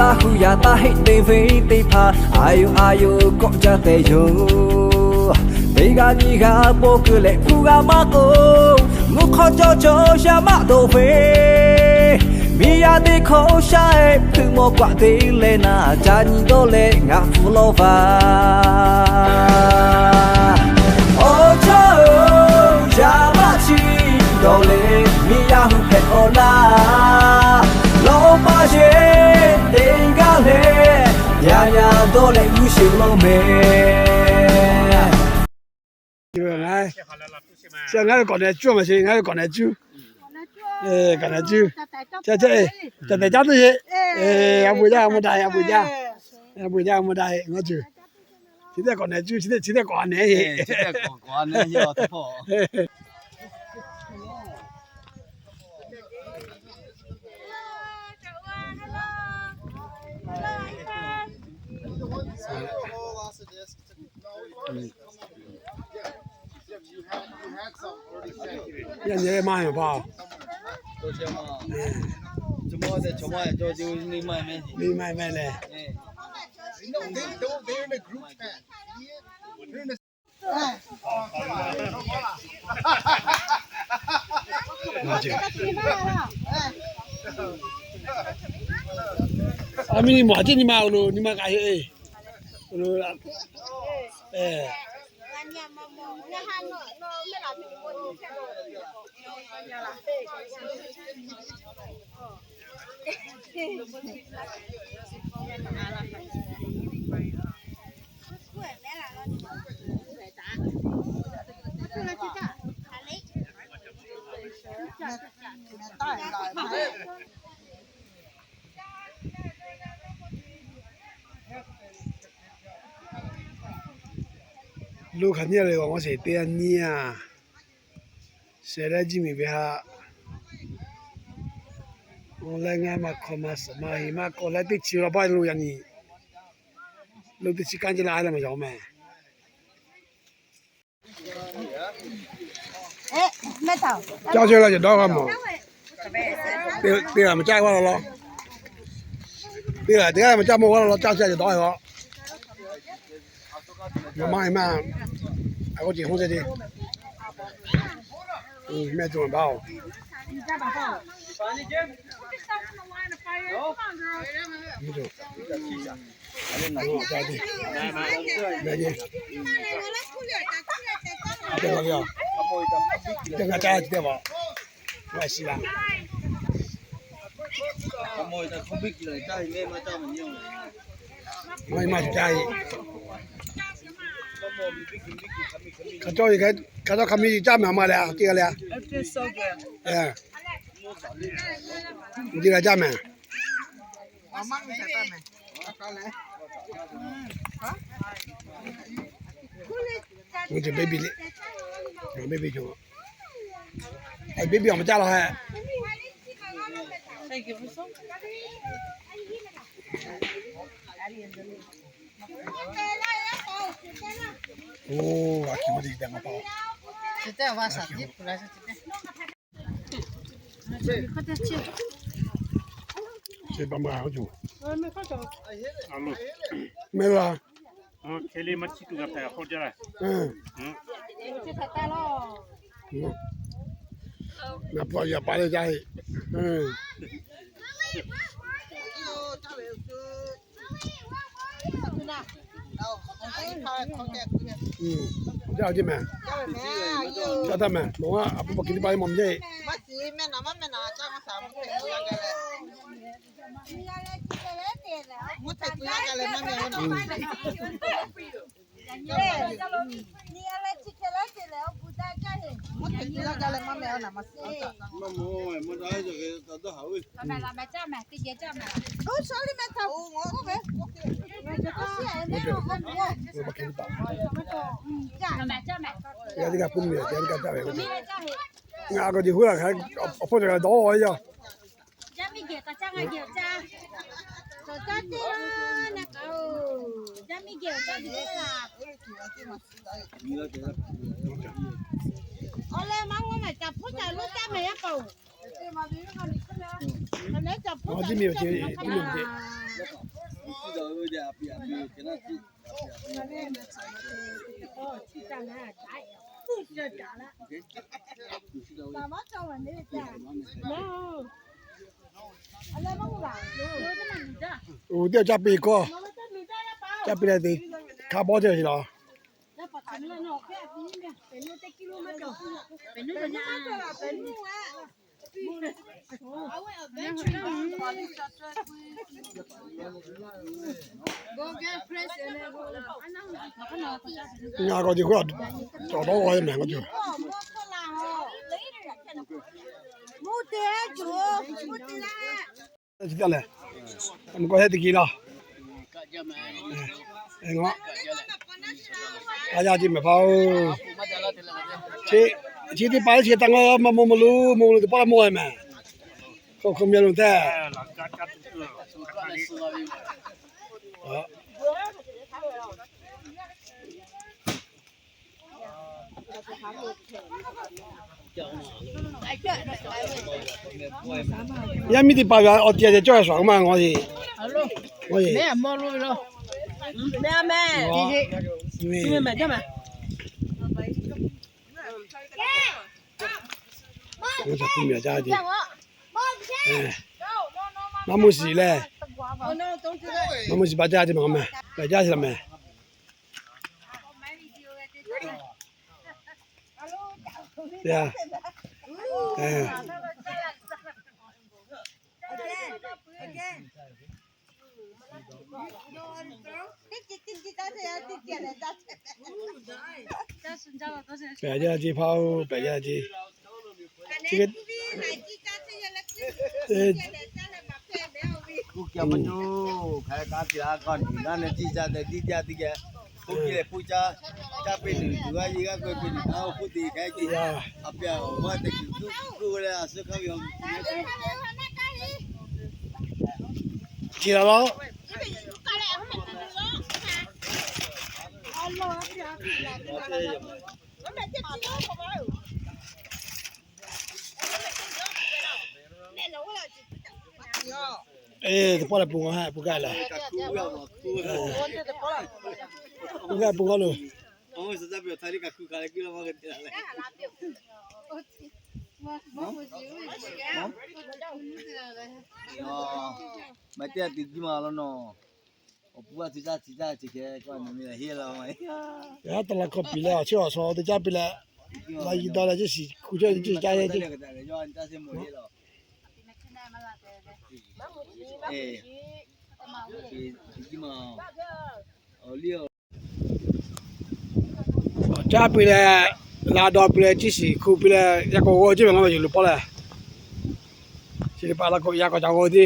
Hui yaꞈ taˇ heˆ te ve teˇ hpaˍ, a yoˬ a yoˬ kawˆ jaˇ tehꞈ yoˬ. Teˇ g'aˇ nyiˇ g'aˇ paw keu leh hpu g'a maˇ k'oˆ, mvuhˇ hk'awˇ cawˇ cawˇ sha maˆ dawˬ ve, miˬ yaˇ teˇ hkawˇ sha-e hpeuꞈ mawˬ k'aꞈ te leh naˍ ca nyi dawˇ leh ngaˬ hpu lawˇ va. Awˬ chawˇ-oˬ, yaꞈ maˆ chi dawˬ leh miˬ yaˇ hui hpehꞈ k'awꞈ laˇ. Lawˇ paˇ sheˍ teˇ g'aˇ leh, yaꞈ yaꞈ dawˇ leh g'uˇ sheˍ law mehˍ. Ngaˬ hui kawꞈ nehˬ cuˇ maˬ sheˍ, ngaˬ hui kawꞈ nehˬ cuˇ. Kawꞈ nehˬ cuˇ. Caˇ tehꞈ caˇ tuˬ sheˍ. A bu jaˇ a mvuh daꞈ-e, a bu jaˇ. A bu jaˇ a mvuh daꞈ-e ngaˬ cuˬ. Chi teˇ kawꞈ nehˬ cuˇ, chi teˇ, chi teˇ kawꞈ a nehˬ sheˍ. Yaˇ nyi maˇ heˆ pa. Ni maˇ heˆ mehˆ leh. A miˇ ni mawˬ a ciˉ nyi ma awˬ lo nyi ma kaꞈ heˆ. Lo hk'aˬ nyi le, awˬ g'aˇ sheˍ teˇ g'aˇ nyi a. Sheh leh jiˇ miˬ ve haꞈ. Awˬ leh ngaˬ maˇ hk'awꞈ maˇ suhˍ maˇ heˍ maˇ k'awꞈ leh teˇ chi la paˇ lo yaꞈ nyi. Lo teˇ chi kanˉ jiˇ la leh maˇ yaw mehˍ. Caˇ chehˇ la yehˬ dawˇ g'a mawˬ. Teˇ g'aˇ maˬ caˇ g'a la law. Teˇ g'aˇ teˇ g'aˇ maˬ caˇ mawˬ g'a la law, caˇ chehˇ yehˬ dawˇ g'a. Maˇ maˇ, a k'o ce hawˉ ce te. Mehˆ tuˬ maˬ baˬ-oˬ. Maˇ maˇ caˇ-e. Hk'aˬ cawˇ hk'aˬ cawˇ hk'a miˇ caˇ mehˍ ma leh teˇ g'aˇ leh. Teˇ g'aˇ caˇ mehˍ. Baby le, baby cawˬ. Baby awˬ ma caˇ law heh. Oˇ, a hkiˬ ma te te ma pa. Mehˆ la. Ngaˬ hpu yaꞈ paˍ leh jaˇ heˆ. Jaˇ a jiˇ mehˍ. Caˇ taˇ mehˍ. Mawˬ a, a pu pa hkiˬ teˇ pa leh mawˬ mehˍ. Ngaˬ k'o ce huˉ la hk'e awˬ hpawˇ ca g'a dawˇ a yaˇ. Awˬ leh maˇ g'awˇ mehˍ, caˍ hpuˉ caˍ lonˉ caˇ mehˍ yaˇ paˍ-oˬ. Awˬ, teˇ miˬ awˬ ceuˬ, teˇ miˬ awˬ ceuˬ. Oˬ, teˇ g'aˇ caˇ piˇ kawˇ. Caˇ piˇ leh te hk'a bawˇ teˇ g'aˇ laˬ. Ngaˬ k'awꞈ tuˬ k'o, cawˬ tawˉ g'aw mehˬ k'awꞈ tuˬ. Chi teˇ lehˬ, mvuhˇ k'awꞈ hehˉ teˇ ki laˇ. Ngaˬ k'a yaˇ ce mehˍ hpaˇ oˬ. Chi teˇ hpaˍ chi taˇ ngaˇ maˇ mawˇ maˇ lu, mawˇ lu teˇ pawˆ la mawˇ e mehˍ. Hk'aw hk'aw meh lo tehꞈ. Yaˇ miˇ teˇ hpaˍ ve awˬ tiꞈ a ceh cawˇ a shaˍ maˇ ngaˬ e. Ngaˬ e. Ngaˬ e. Maˇ mvuhˇ shiˍ leh. Maˇ mvuhˇ shiˍ pa jaˇ ce maˬ meh. Pehˬ jaˇ ce la meh. Pehˬ jaˇ ce hpaˇ oˬ, pehˬ jaˇ ce. K'oˆ kiˇ a maˇ cawˬ, hk'aˬ hk'e k'aˉ piˇ la k'aw nyi naˉ ne ciˇ caˇ tehꞈ tiˇ jaˇ teˇ geh, k'oˆ kiˇ leh hpu caˇ, caˇ piˇ tuˬ tuˬ g'aˇ yeˇ g'aˇ k'oˆ piˇ tuˬ naˉ oˬ hpu te hk'e ce. A piˇ a awˬ g'aˇ teˇ kuiˬ tuˉ k'oˆ leh a suhˉ hk'aˇ ve awˬ Chi la law. Eˬ, teˇ pawˆ leh pun a, pun gaˇ leh. Pun gaˇ pun gaˇ lo. Maˇ teˇ a te jiˇ ma law nawˬ. Awˬ pu a te caˇ te caˇ ce hk'e k'o, a nyi mi la heˆ la ma. Yaˇ taˇ la hkawˇ piˇ leh, awˬ chehˇ awˬ shaw te caˇ piˇ leh, la yi daw leh, ciˇ shiˍ hku chehˇ ciˇ caˇ leh ce. Awˬ caˇ piˇ leh, la daw piˇ leh, ciˇ shiˍ hku piˇ leh, yaˇ k'awꞈ g'aw ce ve ngaˬ ma yuˬ loꞈ pawˆ leh, chi teˇ hpaˍ la k'o yaˇ k'awꞈ ca g'aw ce,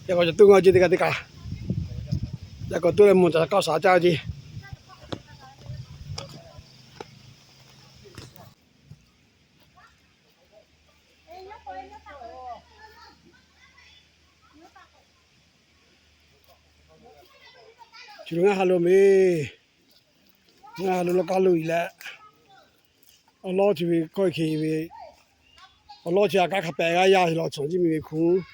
yaˇ k'awꞈ ca tuˉ g'aw ce teˇ g'aˇ teˇ kaꞈ, yaˇ k'awꞈ tuˉ leh mvuhˇ ca k'awꞈ shaˍ caˇ ce. Chi ngaˇ ha lo meh, ngaˇ ha lo lawˇ kaˇ lo e leh, awˬ lawˇ chi ve kawˆ e hk'e ve, awˬ lawˇ chi a kaˉ hk'a pehꞈ g'aˇ yaˇ e law, chaw jiˇ miˬ ve hkunˉ,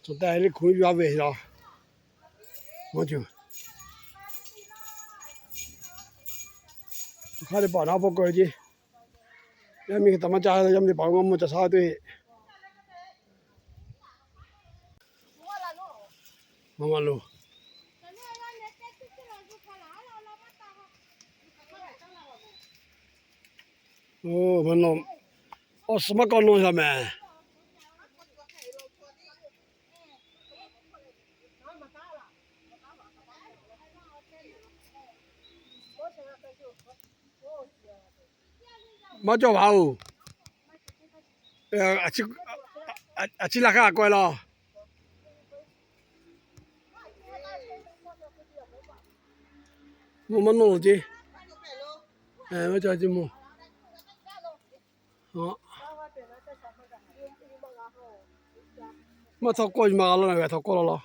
chaw tehꞈ le hkunˉ yuˬ a ve law. Maˇ cuˬ, hk'aˬ hk'e te paˍ naˉ pawˆ kawˆ e ce. Yaˇ miˇ hk'e taꞈ maˇ caˇ, yaˇ miˇ teˇ hpaˍ maˇ mvuhˇ ca shaˉ teˇ maˇ maˇ loˬ. Oˬ, maˇ nawˬ, awˬ suhˍ maˇ kawˆ nawˬ shaˍ mehˍ. Maˇ cawˇ vaˬ oˬ. A ciˉ la hk'aˇ k'awehˇ law. Mvuhˇ maˇ nawˇ loˬ ce. Maˇ cawˇ ce mvuhˇ. Maˇ htawˇ kawˆ ma g'a law, ngaˬ hui htawˇ kawˆ law law.